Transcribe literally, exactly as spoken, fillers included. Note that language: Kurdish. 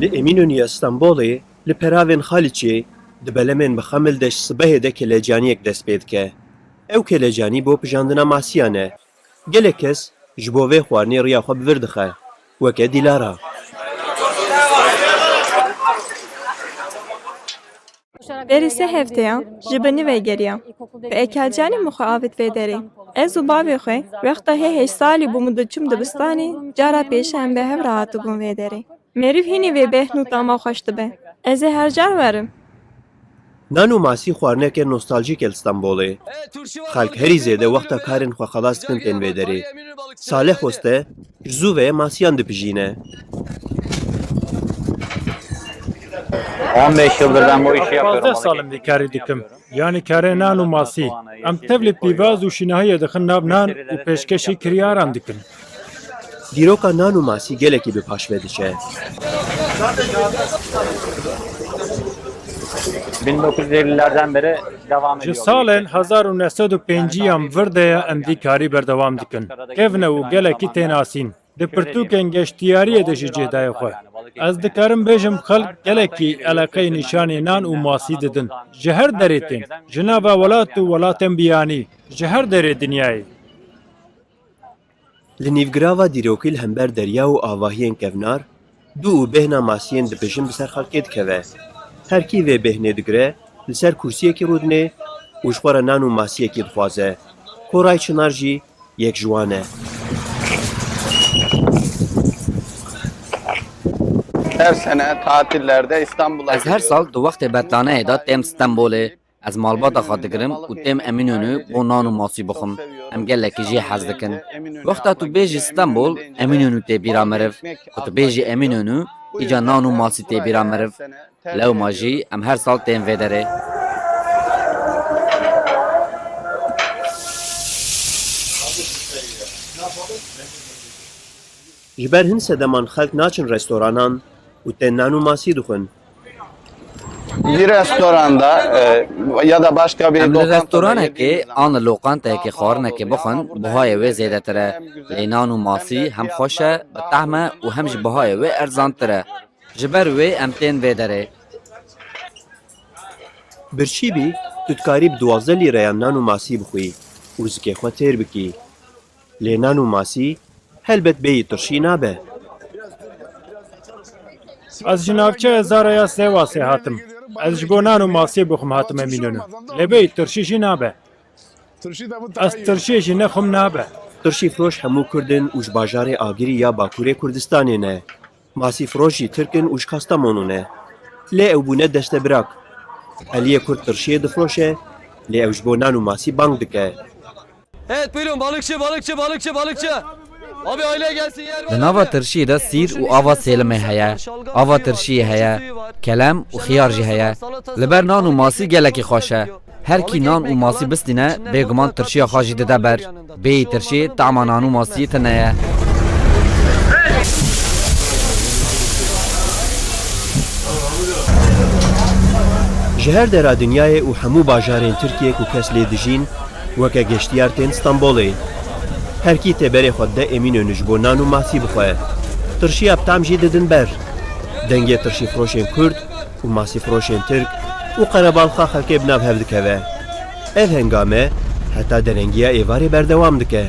Li Eminönü ya Stenbolê, li peravên Xaliçê, di belemên bi xemil de ji sibehê de kelecaniyek dest pê dike. Ew kelecanî bo pijandina masiyan e. Gelek kes ji bo vê xwarinê riya xwe bi vir dixe, weke Dilara. Berî sê hefteyan ji binî vegeriyam. Bi ekelcanî min xwe avêt vê derê. Ez û bavê xwe, wexta hê heşt salî bû min diçûm dibistanê, cara pêşî em bi hev re hatibûn vê derê. Meriv hînî vê bêhn û tama xweş dibe. Ez ê her car werim. Nan û masî xwarineke nostaljîk e li Stenbolê. Xelk herî zêde wexta karên xwe xelas dikin tên vê derê. Salih Hoste ji zû ve masiyan dipijîne. On beş yıldır ben bu işi yapıyorum. Pazdeh sal em vî karî dikim. Yanî karê nan û masî. Em tevlî pîvaz û şînahiyê dixin nav nan û pêşkêşî kiryaran dikin. Dîroka nan û masî gelekî bi paş ve diçe. Bin dokuz yüz ellilerden beri devam ediyor. Ji salên hezar û neh sed û pêncî yan vir de ye em vî karî berdewam dikin. Kevn e û gelekî tê nasîn. Di pirtûkên geştiyariyê de jî cih daye xwe. Ez dikarim bêjim xelk gelekî eleqeyê nîşanê nan û masî didin. Ji her derê tên. Ji nava welat û welatên biyanî. Ji her derê dinyayê. Li nîvgirava dîrokî li hember derya û avahiyên kevnar, dû û bêhna masiyên dipijin bi ser xelkê dikeve. Her kî vê bêhnê digire, li ser kursiyekî rûdinê û ji xwe re nan û masiyekî dixwaze. Koray Çinar jî yek ji wan e. Her sene tatillerde İstanbul'a Ez her geliyorum. Sal di wextê betlaneyê de têm Stenbolê. Ez malbata xwe digirim û têm Eminönü bo nan û masî bixwim. Em gelekî jê hez dikin. Wexta tu bêjî Stenbol, Eminönü tê bîra meriv. Ku tu bêjî Eminönü, îca nan û masî tê bîra meriv. Lewma jî em her sal tên vê derê. Ji ber hin sedeman xelk naçin restoranan û tên nan û masî dixwin. Bir restoranda, e, ya da başka bir Em li lokantada restoranekê yediğimiz zaman an li loqanteyekê xwarinekê bixwin, bihayê wê zêdetir e. Lê nan û masî hem xweş e, bi tehm e û hem jî bihayê wê erzantir e. Ji ber wê em tên vê derê. Birçî bî, tu dikarî bi duwazdeh lîreyan nan û masî bixwî û zikê xwe têr bikî. Lê nan û masî helbet bêyî tirşî nabe. Ez ji navçeya Zaraya Sêwasê hatim. Ez ji bo nan û masî bixwim hatime Mînonê. Lê bêyî tirşî jî nabe. Ez tirşiyê jî nexwim nabe. Tirşî firoş hemû Kurd in û ji bajarê Agirî ya Bakurê Kurdistanê ne. Masî firoş jî Tirk in û ji Kastamonû ne. Lê ew bûne destebirak. Eliyê Kurd tirşiyê difiroşe, lê ew ji bo nan û masî bang dike. Evet, buyurun, balıkçı, balıkçı, balıkçı, balıkçı. Abi, aile gelsin, yer var. Di nava tirşiyê de sîr û ava sêlimê heye. Ava tirşiyê heye. Kelem û xiyar jî heye. Li ber nan û masî gelekî xweş e. Her kî nan û masî bistîne, bêguman tirşiya xwe jî dide ber. Bêyî tirşiyê tama nan û masiyê tune ye. Ji her dera dinyayê û hemû bajarên Tirkiyê ku kes lê dijîn, weke geştiyar tên Stenbolê. Her kî tê berê xwe dide Eminönü ji bo nan û masî bixwe. Tirşiya bi tam jî didin ber. Dengê tirşîfiroşên Kurd û masîfiroşên Tirk û qerebalxa xelkê bi nav hev dikeve. Ev hengame heta derengiya êvarê berdewam dike.